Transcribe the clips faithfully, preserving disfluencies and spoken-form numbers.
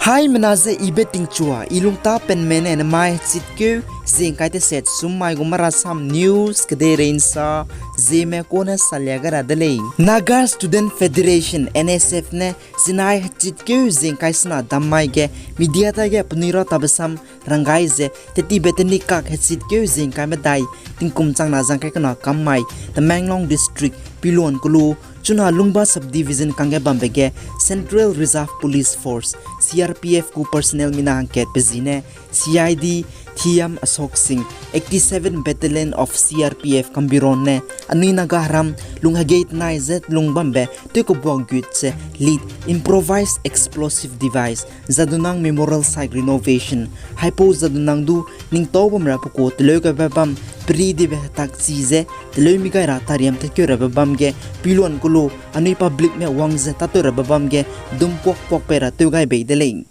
Haimena ze I Betingchua, I lungtâ penme ne nemai hechitkeu zingkai teset summai gu Marasam News kedeirei ’nsa Zeme kone salia gai ra de lei. Naga Student Federation, N S F ne zinai hechitkeu zingkai sena dam mai ge media dage penui ra tabe sam ranggai ze tetibe tenikak hechitkeu zingkai medai tingkum changna zangkai kena kam mai Tamenglong District, Piluan Kulu, Chuna Lungba Subdivision kangge bambe ge Central Reserve Police Force, C R P F gu personnel mina hangkat pe zi ne C I D Thiam Asok Singh, eighty-seven Battalion of C R P F Kambiron ne anui Naga heram lung hegei tenai zet lung bambe tewkebuak gut ze lead improvised explosive device, Jadonang Memorial Site Renovation, haipau Jadonang du ningtau bam ra pe ku teleu gaibe bam peri dibe hetak chi ze teleu mi gai ra tariam tekeu rabe bam ge Piluan Kulu anui publicme wang ze tatew rabe bam ge dumpuak puak pei ra tew gai bei de lei.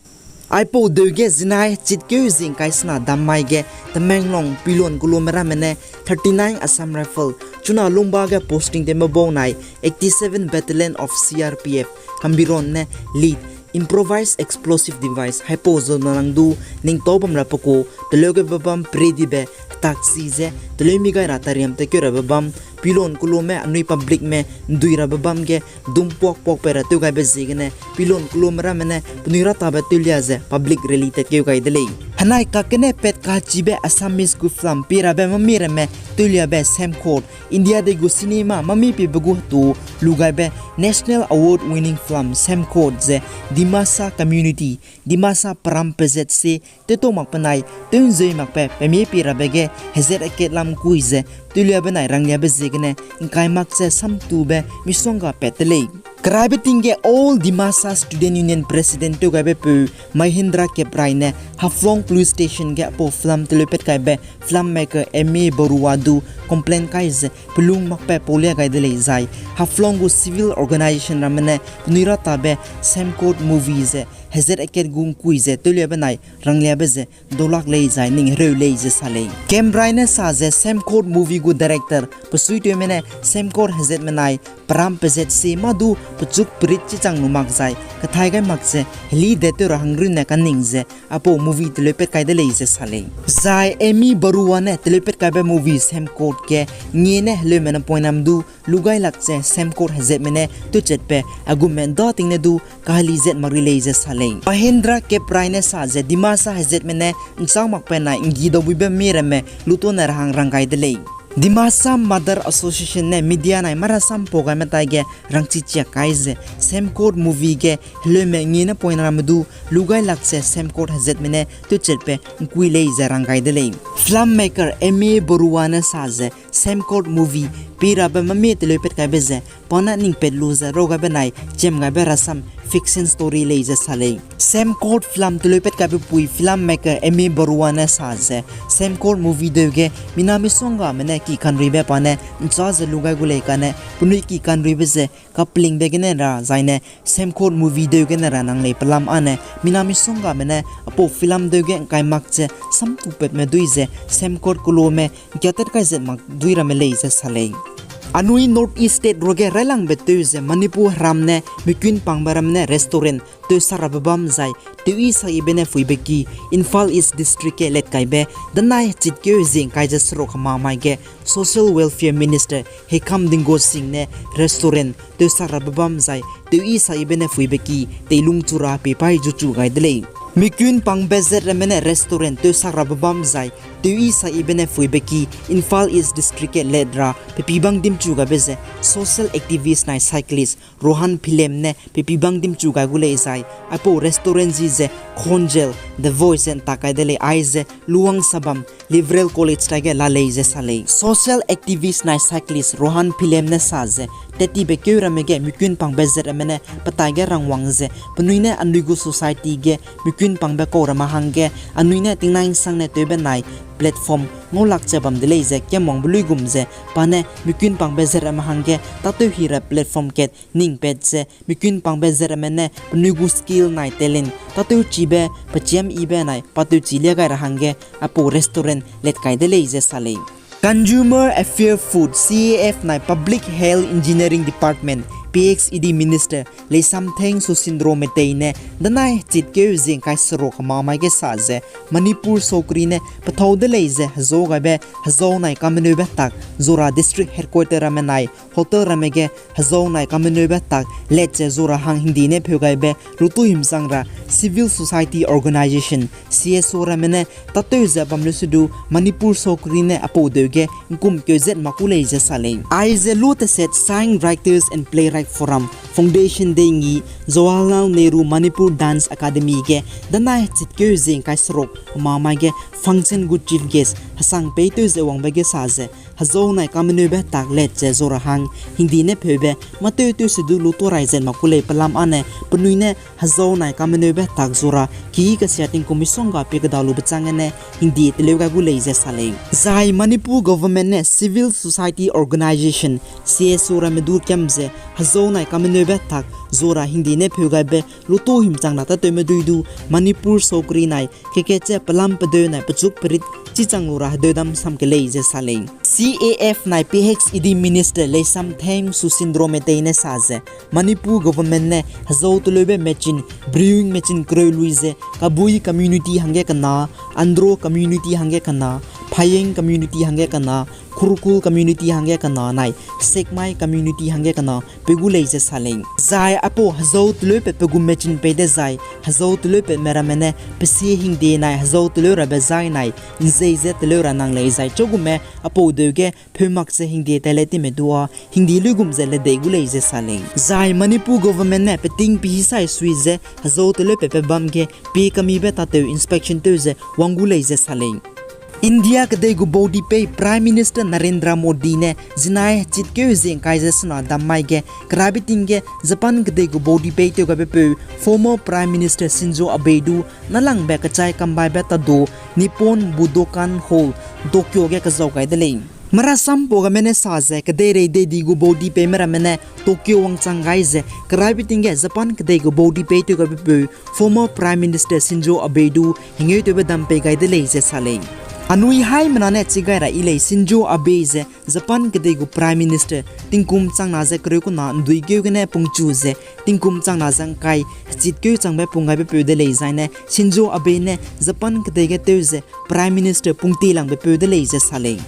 Aipau deu ge zinai chitkeu zingkai sena dam mai ge Tamenglong Piluan Kulume ramme ne thirty-nine Assam Rifle, Chuna Lungba ge posting tewme bau nai eighty-seven Battalion of C R P F Kambiron ne lead improvised explosive device haipau Jadonang du ningtau bam ra pe ku teleu gaibe bam peri dibe hetak chi ze teleu mi gai ra tariam tekeu rabe bam Piluan Kulume anui publicme ’ndui rabe bam ge dumpuak puak pei ra tew gaibe ziegene Piluan Kulume ramme ne penui ra tabe tewlia ze public rally tetkeu gai de lei. Henai kakgene pat kachibe Assamese gu film pie rabe mami ramme tewliabe Semkhor, India dei gu cinema mami piebe gu hetu lu gaibe National Award winning film Semkhor ze Dimasa community, Dimasa peram pezat se tewtau mak penai tew ’nzei makbe pemie pie rabe ge hezat akat lam kui ze tewliabe nai rangliabe ziegene ’ngkai mak ze samtube misongga pat de lei. Keraibe ting ge All Dimasa Student Union President tewgaibepeu Mahindra Keprai ne Haflong Police Station ge aipau film teleupat kaibe filmmaker M A Barua du complain kai ze pelung makbe paulia gai de lei zai Haflong gu civil organisation ramme ne penui ra tabe Semkhor movie ze hezat akat gu ’ngkui ze tewliabe nai rangliabe ze daulak lei zai ning hereu lei ze sa lei. Keprai ne sa ze Semkhor movie gu director pesuitewme ne Semkhor hezatme nai peram pezat se mâ du pechuk perit chichang lu mak zai kathai gai mak ze heli de tew ra hangrunne kaning ze aipau movie teleupat kai de lei ze sa lei. Zai M A Barua ne teleupat kaibe movie Semkhor ge ngie ne heleume ne poinam du lu gai lak ze Semkhor hezatme ne tewchatbe agume ’nda tingne du kaheli zat mak ri lei ze sa lei. Mahindra Keprai ne sa ze Dimasa hezatme ne ’nchâ makbe nai ’nggi daubuibe mie ramme lutone ra hang rang gai de lei. Dimasa Mother Association ne media nai marasam pau gaime tai ge rangchichiak kai ze Semkhor movie ge heleume ngie ne poiname du lu gai lak ze Semkhor hezatme ne tewchatbe ’ngkui lei ze rang gai de lei. Filmmaker M A Barua ne sa ze Semkhor movie pie rabe mami teleupat kaibe ze pa ne ning pat lu ze rau gaibe nai chiam gaibe rasam fiction story lei ze sa lei. Semkhor film teleupat kaibe pui filmmaker M A Barua ne sa ze Semkhor movie deu ge mina misonggame ne ki kanruibe pa ne ’nchâ ze lu gai gu lei kane penui ki kanruibe ze kapelingbe gene ra zaine Semkhor movie deu gene ra nang lei pelam âne mina misonggame ne aipau film deu ge ’ngkai mak ze samtupatme dui ze Semkhor Kulume ’ngkiatat kai zat mak dui ramme lei ze sa lei. Anui North East State ruage railangbe tew ze Manipur heram ne mikun pangbe ram ne restaurant tewsak rabe bam zai tew yi sak yibe ne phuibe ki Imphal East District ge let kaibe danai chitkeu zingkai ze seruk hema mai ge Social Welfare Minister Heikham Dingo Singh ne restaurant tewsak rabe bam zai tew yi sak yibe ne phuibe ki teilung chu ra pie paî zuchu gai de lei. Mikun pangbe zat ramme ne restaurant tewsak rabe bam zai tew yi sak yibe ne phuibe ki Imphal East District ge let ra pepibang dimchu gaibe ze social activist nai cyclist Rohan Philem ne pepibang dimchu gai gu lei zai aipau restaurant zi ze Khonjel The Voice ze ’ntak kai de lei aize Luang Sabam Liberal College taige la lei ze sa lei. Social activist nai cyclist Rohan Philem ne sa ze tettibe keu ramme ge mikun pangbe zat ramme ne petai ge rangwang ze penui ne anui gu society ge mikun pangbe kau ramme hangge anui ne tingnai ’nsangne tewbe nai platform ngaulak ze bam de lei ze kiamwangbe luigum ze pa ne mikun pangbe zat ramme hangge tâtew hi ra platform kat ning pat ze mikun pangbe zat ramme ne penui gu skill nai talent tâtewchibe pechiam yibe nai pa tewchi lia gai ra hangge aipau restaurant let kai de lei ze sa lei. Consumer Affairs, Food, C A F nai Public Health Engineering Department, P H E D Minister Leisamtheng Susindro Meitei ne danai hechitkeu zingkai seruk hemamai ge sa ze, Manipur sokri ne pethau de lei ze hezau gaibe hezau nai kameneube tak zura district headquarter ramme nai hotel ramme ge hezau nai kameneube tak let ze zura hang hingdi ne pheu gaibe lutu himchang ra Civil Society Organization, C S O ramme ne tatew ze bam lu sedu Manipur sokri ne apau deu ge ngkum keu zet mak ku lei ze sa lei. Aize lu teset Sign Writers and Playwright Forum Foundation Day ngi Jawaharlal Nehru Manipur Dance Academy ge danai hechitkeu zingkai seruk hemamai ge function gu chief guest hesang peitew ze wangbe ge sa ze, hezau nai kameneube tak let ze zura hang hingdi ne pheube matew tew sedu lutu rai zet mak ku lei pelam ane penui ne hezau nai kameneube tak zura ki kasia tingkum misongga pie keda lube chang gene hingdi teleu gai gu lei ze sa lei. Zai Manipur government ne civil society organization, C S O ramme du kiam ze hezau nai kameneube tak zura hingdi ne pheu gaibe lutu himchang ra tatewme dui du Manipur sokri nai kekatche pelam pedeu nai pechuk perit chichang lu ra hedeu dam sam ke lei ze sa lei. C A F nai P H E D Minister Leisamtheng Susindro Meitei ne sa ze, Manipur government ne hezau teleube machine, brewing machine kereu lui ze Kabui community hangge kena, Andro community hangge kena, Phayeng community hangge kena, Khurkul community hangge kena nai Sekmai community hangge kena pe gu lei ze sa lei. Zai apau hezau teleupe pe gu machine pei dezai hezau teleupeme ramme ne pesie hingde nai hezau teleu rabe zai nai nzei ze teleu ra nang lei zai chaugume apau deu ge pheu mak ze hingde tailet time dua hingde luigum ze ledei gu lei ze sa lei. Zai Manipur government ne peting pehî sai sui ze hezau teleupe pe bam ge pie kamibe tatew inspection tew ze wang gu lei ze sa lei. India kedei gu baudipei Prime Minister Narendra Modi ne zinai hechitkeu zingkai ze sena dam mai ge keraibe ting ge Japan kedei gu baudipei tew gaibepeu former Prime Minister Shinzo Abe du nalangbe kechai kambaibe tadu Nippon Budokan Hall, Tokyo ge kezau gai de lei. Marasampau game ne sa ze kedeirei deidi gu body peime ramme ne Tokyo wangchang gai ze keraibe ting ge Japan kedei gu body pei tew gaibepeu former Prime Minister Shinzo Abe du hengeu tewbe dam pei gai de lei ze sa lei. Anui haimena ne chi gai ra yi lei Shinzo Abe ze Japan kedei gu Prime Minister tingkum changna ze kereu kuna ndui keu gene pungchu ze tingkum changna ze ngkai hechitkeu changbe pung gaibepeu de lei zaine Shinzo Abe ne Japan kedei ge tew ze Prime Minister pungti langbe peu de lei ze sa lei.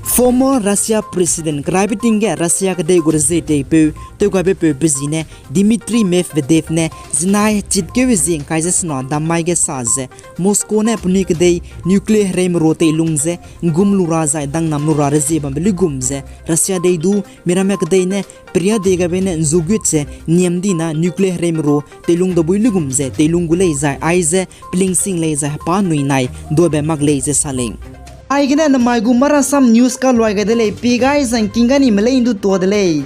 Former Russia President keraibe ting ge Russia kedei gu rezie teipeu tew gaibepeu pe zi ne Dmitry Medvedev ne zinai hechitkeu zie ngkai ze sena dam mai ge sa ze Moscow ne penui kedei nuclear hereime ro teilung ze ngum lu ra zai dangnam lu ra rezie bambe luigum ze Russia dei du miramme kedei ne peria dei gaibe ne nzugut ze niam dina nuclear hereime ro teilung debui luigum ze teilung gu lei zai aize pelingsing lei zai hepa nui nai duabe mak lei ze sa lei. Aigene namai gu Marasam News kaluai gai de lei, pi gai zangking ga ni me lei ndu tua de lei.